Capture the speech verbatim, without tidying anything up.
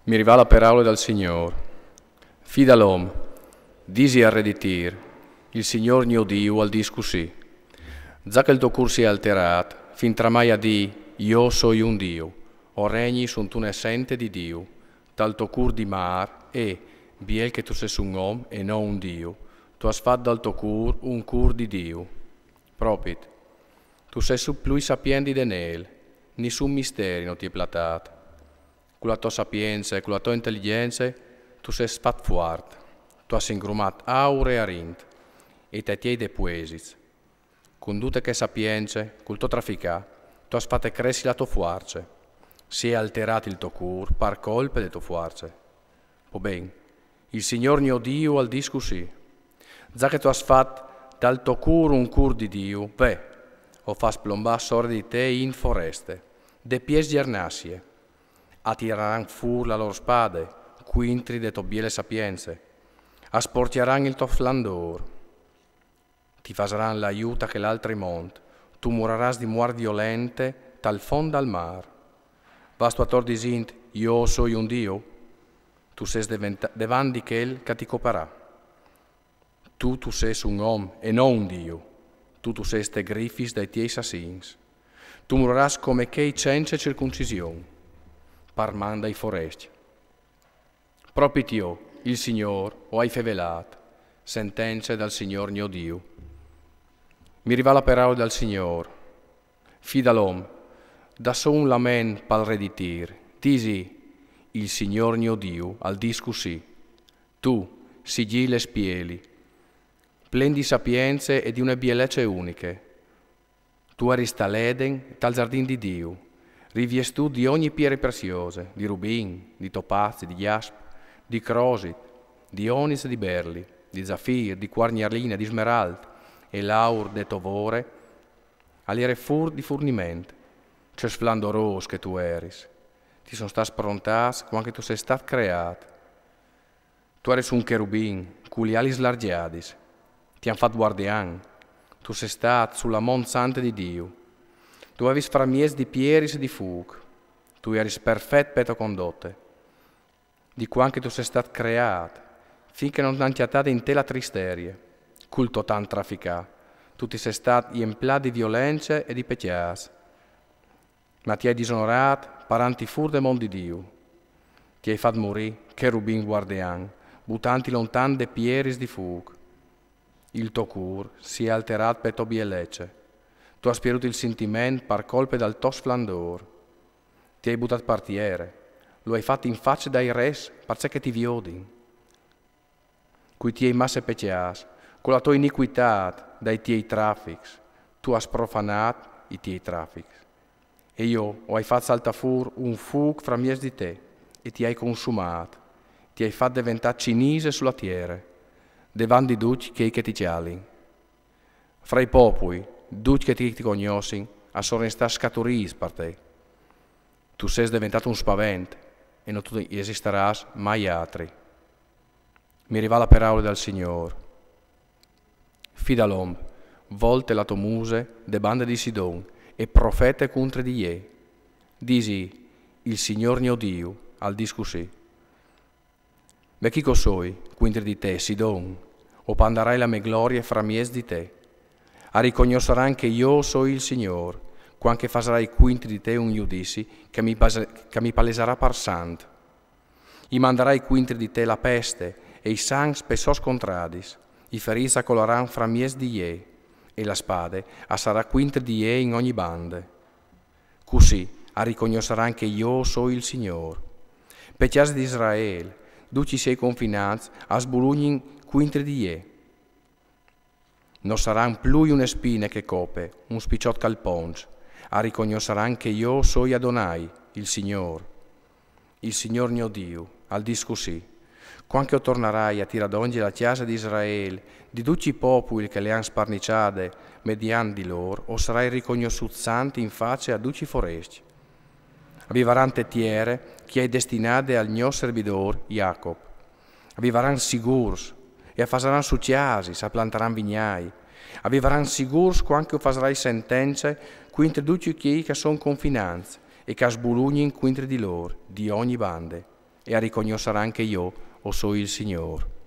Mi rivà la peraule dal Signôr. Fi dal om, disi al re di Tir: il Signôr gno Diu al dîs cussì: Za che il to cûr si è alterât, fin tramai a dî: jo o soi un Diu, o regni suntune sente di Diu, tal to cûr di mâr, e, biel che tu sês un om e no un Diu, tu âs fat dal to cûr un cûr di Diu. Propit, tu sês plui sapient di denêl, nissun misteri no ti è platât. Cu la tô sapience e cu la tô inteligjence tu sês fat fuart, tu âs ingrumât aur e arint, e tai tiei depuesits. Cun dute chê sapience, cul to traficâ, tu âs fate cressi la tô fuarce. Si è alterât il to cûr par colpe de tô fuarce. Po ben, il Signôr gno Diu al dîs cussì: Za che tu âs fat dal to cûr un cûr di Diu, ve, o fâs plombâ sore di te int foreste, de piês gjernasie. A tiraran fûr la lôr spade cuintri de tô biele sapience, a sporcjaran il to splendôr. Ti fasaran lâ jù ta chel altri mont, tu murarâs di muart violente tal font dal mâr. Vâstu ator disint: jo o soi un Diu? Tu sês devant di chel che ti coparà. Tu, tu sês un om e no un Diu. Tu, tu sês te grifis dai tiei sassins. Tu murarâs come chei cence circuncision, par man dai forescj. Propit jo, il Signôr, o ai fevelât, sentence dal Signôr gno Diu. Mi rivà la peraule dal Signôr. Fi dal om, da sù un lament pal re di Tir, disi: il Signôr gno Diu al dîs cussì: Tu, sigile spieli, plen di sapience e di une bielece uniche. Tu eris tal Eden, tal zardin di Diu, riviestût di ogni piere preziose, di rubin, di topaz, di jasp, di crosit, di onits e di berli, di zafir, di cuargnarline, di smeralt, e l'aur de tô vore al jere fûr di furniment. Ce splendorôs che tu eris! Ti son stâts prontâts cuant che tu sês stât creât. Tu eris un cherubin, cu li alis largjadis. Ti àn fat guardian. Tu sês stât su la mont sante di Diu. Tu eris framieç di pieris e di fûc. Tu eris perfet pe tô condote. Di cuant che tu sês stât creât, fin che no àn cjatât in te la tristerie, cul to tant traficâ, tu ti sês stât jemplât di violence e di pecjâts. Ma ti ai disonorât paranti fûr de mont di Diu. Ti ai fat murî cherubin guardian, butanti lontan de pieris di fûc. Il to cûr si è alterât pe tô bielece. Tu âs pierdût il sintiment par colpe dal to splendôr. Ti ai butât par tiere, lu ai fat in face dai res, parcè che ti viodin. Cui tiei masse pecjâts, cu la tô inicuitât dai tiei trafics, tu âs profanât i tiei trafics. E jo o ai fat saltâ fûr un fûc framieç di te, e ti ai consumât, ti ai fat deventâ cinise su la tiere, devant di ducj chei che ti cjalin. Fra i popui, ducj chei che ti cognossin a son restâts scaturîts par te. Tu sês deventât un spavent, e no tu esistarâs mai altri. Mi rivà la peraule dal Signôr. Fi dal om, volte la tô muse de bande di Sidon e profete cuintri di jê. Disi: il Signôr gno Diu al dîs cussì: Ve chi che o soi cuintri di te, Sidon, o pandarai la mê glorie framieç di te. A ricognossaran che jo o soi il Signôr, cuant che fasarai cuintri di te un judizi che mi, che mi palesarà par sant. I mandarai cuintri di te la peste e i sangs pes sos contradis, i ferîts a colaran framieç di jê, e la spade a sarà cuintri di jê in ogni bande. Cussì a ricognossaran che jo o soi il Signôr. Pe cjase di Israel, ducj i siei confinants a sbulugnin cuintri di jê. No saran plui une spine che cope, un spiçot che al ponç. A ricognossaran che jo o soi Adonai, il Signôr. Il Signôr gno Diu al dîs cussì: Cuant che o tornarai a tirâ dongje la cjase di Israel di ducj i popui che le àn sparniçade mediant di lôr, o sarai ricognossût sant in face a ducj i forescj. A vivaran te tiere che i ai destinade al gno servidôr Jacop. A vivaran sigûrs, e a fasaran sù cjasis, a plantaran vignâi. A vivaran sigûrs cuant che o fasarai sentence cuintri ducj chei che a son confinants e che a sbulugnin cuintri di lôr, di ogni bande. e a ricognossaràn che jo o soi il Signôr.